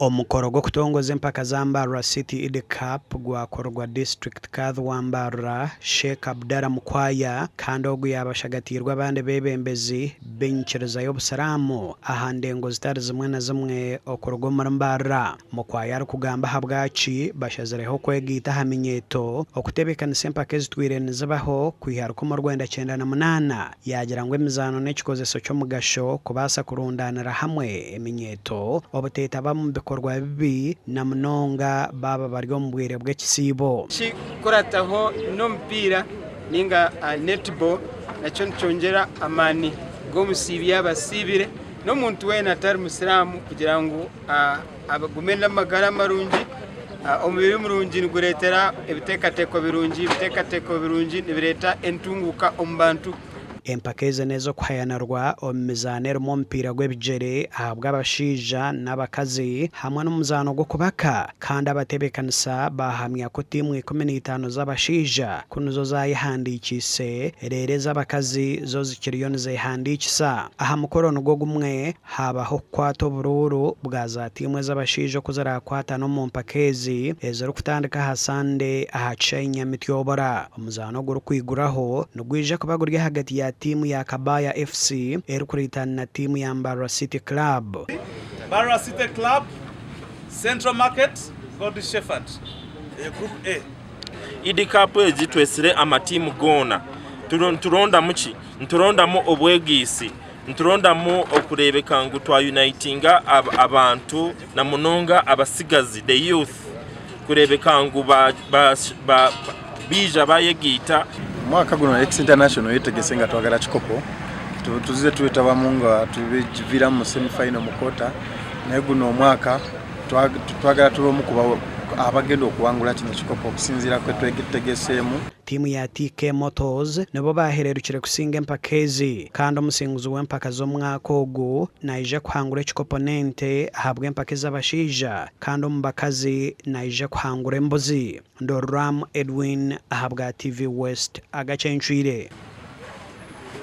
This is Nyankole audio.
Omukoro gw'okutongoza empaka za Mbarara City Iddi Cup gwakorwa District Kadhi wa Mbarara, Sheikh Abdallah Mukwaya kandi ogu yaaba ashagatiirwe abandi beebembezi b'enyikiriza y'obusiraamu aha ndengo zitari zimwe na zimwe okuruga omuri Mbarara. Mukwaya arikugamba ahabwaki bashazireho kwegaita aha minyeeto okutebeekanisa empaka ezitwire nizibaho kwiha 1998, Yaagira ngu emizaano n'ekikozeso ky'omugasho kubaasa kurundaanira hamwe eminyeeto obuteetaba mu bikorwa bibi na munonga baaba bari omu bwire bw'ekisiibo. Ekirikurataho n'omupiira ninga netball nakyo nikyongyera amaani g'omusiibi yaaba asiibire n'omuntu weena atari musiraamu kugira ngu agume n'amagara marungi. Omubiri murungi nigureetera ebiteekateeko birungi, ebiteekateeko birungi nibireeta entunguuka omu bantu. Empaka ezi n'ez'okuhayanirwa omu mizaano erimu omupiira gw'ebigyere ahabw'abashaija n'abakazi hamwe n'omuzaano gw'okubaka kandi abatebeekanisa baahamya ku tiimu 15 z'abashaija ku nizo zaayehandiikiise reero ez'abakazi zo zikiriyo nizeehandiikisa. Aha mukoro nigwo gumwe, Haabaho okukwata oburuuru bwa za tiimu ez'abashaija oku ziraakwatana omu mpaka ezi ezirikutandika aha Sande aha kishaayi Nyamityobora. Omuzaano ogurikwiguraho nigwija kuba guri ahagati ya tiimu ya Kabaya FC erikuriitana na tiimu ya Mbarara City Club. Mbarara City Club, Central Market, Good Shepherd, eyo Group A. Iddi Cup egi twetsire amatiimu goona. Niturondamu ki? Niturondamu obwegaitsi. Niturondamu okureebeka ngu twa unitinga abantu na munonga abatsigazi, the youth, kureebeka ngu baija bayegaita. Omwaka guno Ex International yetegese nga twagala kikopo tuzize twetabamu nga tubiviiramu mu semi final mu quarter naye guno omwaka twagala tube omu ku abagenda okuwangula kino ekikopo okusinziira kwetwetegeseemu. Tiimu ya TK Motors nibo baahererukire kusinga empaka ezi kandi omusinguzi w'empaka z'omwaka ogu naija kuhangura ekikopo n'ente ahabw'empaka ez'abashaija kandi omu bakazi naija kuhangura embuzi. Ndoram Edwin ahabwa TV West agacencwire.